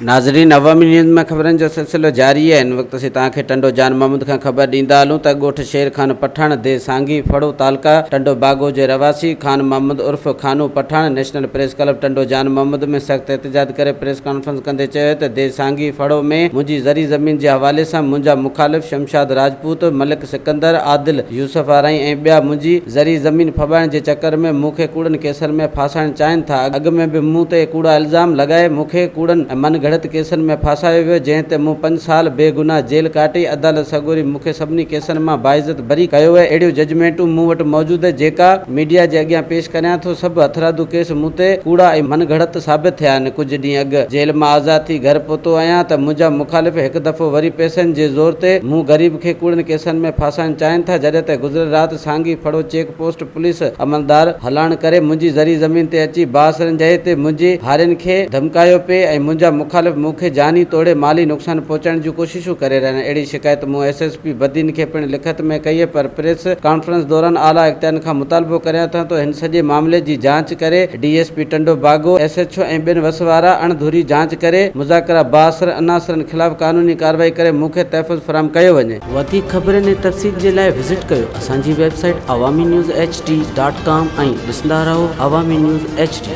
ناظرين عوامي نيوز ۾ خبرن جو سلسلو جاري آهي هن وقت اسين توهان کي ٽنڊو جان محمد کان خبر ڏيندا هلون ته ڳوٺ شير خان پٺاڻ ديھ سانگي ڦڙو تعلقه ٽنڊو باگو جي رهواسي خان محمد عرف Khano Pathan national press club Tando Jan Muhammad ۾ سخت احتجاج ڪري پريس ڪانفرنس ڪندي چيو ته ديھ سانگي ڦڙو ۾ منهنجي زرعي زمين جي حوالي سان منهنجا مخالف شمشاد راجپوت ملڪ سڪندر عادل يوسف آرائين ۽ ٻيا منهنجي زرعي زمين ڦٻائڻ جي چڪر ۾ مون کي ڪوڙن ڪيسن ۾ ڦاسائڻ چاهين ٿا، اڳ ۾ به مون تي ڪوڙا الزام لڳائي مون کي ڪوڙن ۽ من گهڙت ڪيسن ۾ ڦاسايو ويو، جنهن تي مون پنج سال بي گناهه جيل ڪاٽي، عدالت سڳوري مون کي سڀني ڪيسن مان باعزت بري ڪيو ۽ اهڙيون ججمينٽون مون وٽ موجود جيڪا ميڊيا جي اڳيان پيش ڪريان ٿو، سڀ هٿرادو ڪيس مون تي ڪوڙا ۽ من گهڙت ثابت ٿيا آهن، ڪجهه ڏينهن اڳ جيل مان آزاد ٿي گهر پهتو آهيان ته منهنجا مخالف هڪ دفعو وري پئسن جي زور تي مون غريب کي ڪوڙن ڪيسن ۾ ڦاسائڻ چاهين ٿا، جڏهن ته گذريل رات سانگي ڦڙو چيڪ پوسٽ پوليس عملدار هلاڻ ڪري منهنجي زرعي زمين تي اچي بااثرن جهي تي منهنجي هارين کي ڌمڪايو پئي ۽ منهنجا مخالف مون کي جاني توڙي مالي نقصان پهچائڻ جون ڪوششون ڪري رهيا آهن اهڙي شڪايت مون ايس ايس پي بدين کي پڻ لکت ۾ ڪئي پر پريس ڪانفرنس دوران اعليٰ اختيارين کان مطالبو ڪريان ٿو ته هن سڄي معاملي جي جاچ ڪري D S P Tando Bago, S H O ۽ ٻين وس وارا اڻ ڌري جاچ ڪري مذاڪره بااثر عناصرن خلاف قانوني ڪارروائي ڪري مون کي تحفظ فراهم ڪيو وڃي. وڌيڪ خبرن ۽ تفصيل جي لاء وزٽ ڪيو اسان جي website Awami news H D dot com ۽ ڏسندا رهو عوامي نيوز ايڇ ڊي.